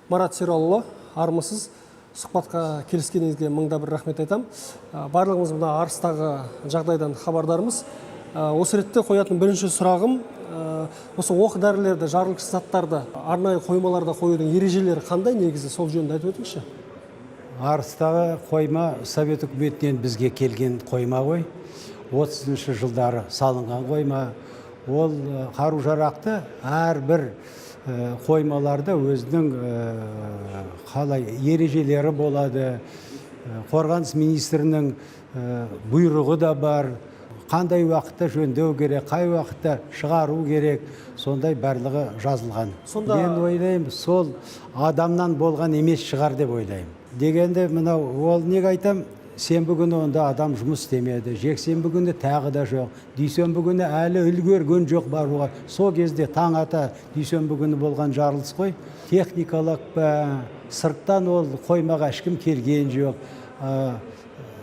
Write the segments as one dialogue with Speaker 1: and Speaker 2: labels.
Speaker 1: Марат Сералұлы, армысыз! Сұхбатқа келіскеніңізге мыңда бір рахмет айтам. Барлығымыз мына Арыстағы жағдайдан хабардармыз. Осы ретте қоятын бірінші сұрағым, осы оқ дәрілерді, жарылғыш заттарды арнайы қоймаларда қоюдың ережелері қандай негізі, сол жөнінде айтып өтіңізші.
Speaker 2: Арыстағы қойма Совет үкіметінен бізге келген қойма ғой. 30 жылдары салынған қойма. Ол қару жарақты әрбір қоймаларда өзінің қалай ережелері болады. Қорғаныс министрінің бұйрығы да бар. Қандай уақытта жөндеу керек, қай уақытта шығару керек, сондай барлығы жазылған. Мен ойлаймын, сол адамнан болған емес шығар деп ойлаймын. Дегенде мынау, ол неге айтам, сенбі күні онда адам жұмыс істемеді, жексенбі күні тағы да жоқ, дүйсенбі күні әлі үлгерген жоқ баруға. Сол кезде таң ата дүйсенбі күні болған жарылыс қой. Техникалық па, сырттан ол қоймаға ешкім келген жоқ.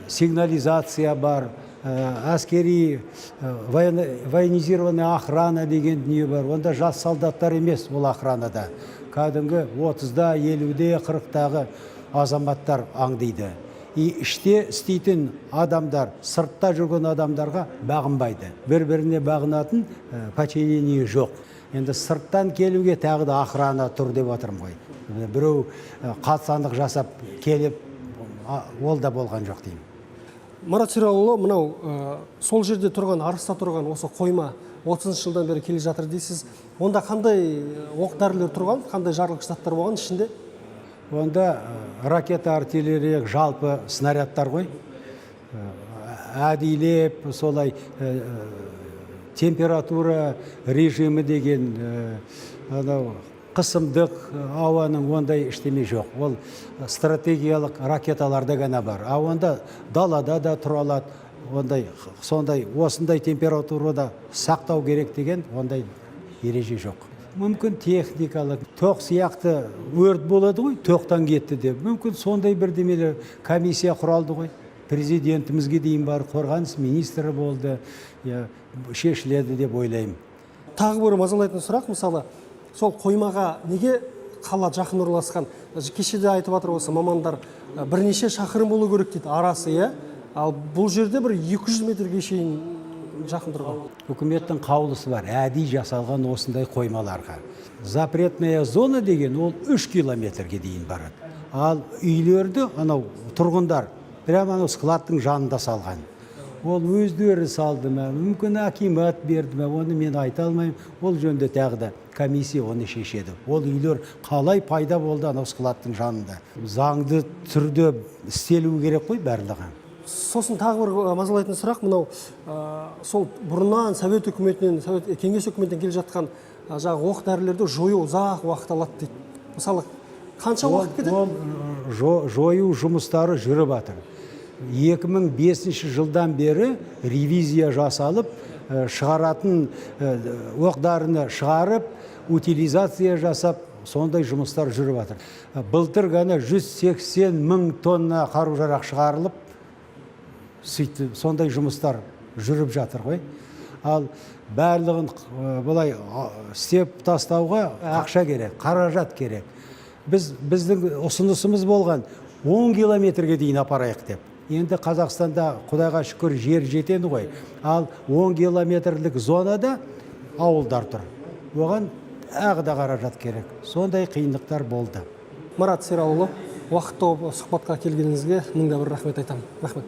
Speaker 2: Сигнализация бар, әскери военизированная охрана деген дүние бар. Онда жас солдаттар емес, ол охранада кәдімгі 30-да, 50-де, 40-тағы азаматтар аңдиды. И іште істейтін адамдар сыртта жүрген адамдарға бағынбайды, бір біріне бағынатын подчинение жоқ. Енді сырттан келуге тағы да охрана тұр деп отырмын ғой. Біреу қатсандық жасап келіп, ол да болған жоқ деймін.
Speaker 1: Марат Сералұлы, мынау сол жерде тұрған, Арыста тұрған осы қойма 30 жылдан бері келе жатыр дейсіз. Онда қандай оқ дәрілер тұрған, қандай жарылғыш заттар болған ішінде?
Speaker 2: Онда ракета, артиллерия, жалпы снарядтар ғой. Әдейілеп солай температура режимі деген, анау қысымдық ауаның, ондай ештеме жоқ. Ол стратегиялық ракеталарда ғана бар. А онда далада да тұра алады. Ондай сондай осындай температурада сақтау керек деген ондай ереже жоқ. Мүмкін, техникалық тоқ сияқты өрт болады ғой, тоқтан кетті деп, мүмкін, сондай бірдемелер. Комиссия құралды ғой, президентімізге дейін бар, қорғаныс министрі болды. Иә, шешіледі деп ойлаймын.
Speaker 1: Тағы бір мазалайтын сұрақ: мысалы, сол қоймаға неге қала жақын орналасқан? Кеше де айтып жатыр осы мамандар, бірнеше шақырым болу керек дейді арасы, иә. Ал бұл жерде бір 200 метрге шейін жақын тұрған.
Speaker 2: Үкіметтің қаулысы бар әдейі жасалған осындай қоймаларға. Запретная зона деген ол 3 километрге дейін барады. Ал үйлерді анау тұрғындар прямо анау складтың жанында салған. Ол өздері салды ма, мүмкін, акимат берді ме, оны мен айта алмаймын. Ол жөнінде тағы да комиссия оны шешеді. Ол үйлер қалай пайда болды анау складтың жанында, заңды түрде істелуі керек қой барлығы.
Speaker 1: Сосын тағы бір мазалайтын сұрақ: мынау сол бұрыннан Совет үкіметінен, Совет, Кеңес үкіметінен келе жатқан жаңағы оқ дәрілерді жою ұзақ уақыт алады дейді. Мысалы, қанша уақыт кетеді?
Speaker 2: Ол жою жұмыстары жүріп жатыр. 2005 жылдан бері ревизия жасалып, шығаратын оқ дәріні шығарып, утилизация жасап, сондай жұмыстар жүріп жатыр. Былтыр ғана 180 мың тонна қару жарақ шығарылып, сөйтіп сондай жұмыстар жүріп жатыр ғой. Ал барлығын былай істеп тастауға ақша керек, қаражат керек. Біздің ұсынысымыз болған 10 километрге дейін апарайық деп. Енді Қазақстанда, құдайға шүкір, жер жетеді ғой. Ал 10 километрлік зонада ауылдар тұр, оған тағы да қаражат керек. Сондай қиындықтар болды.
Speaker 1: Марат Сералұлы, уақыт тауып сұхбатқа келгеніңізге мыңда бір рахмет айтамын. Рахмет.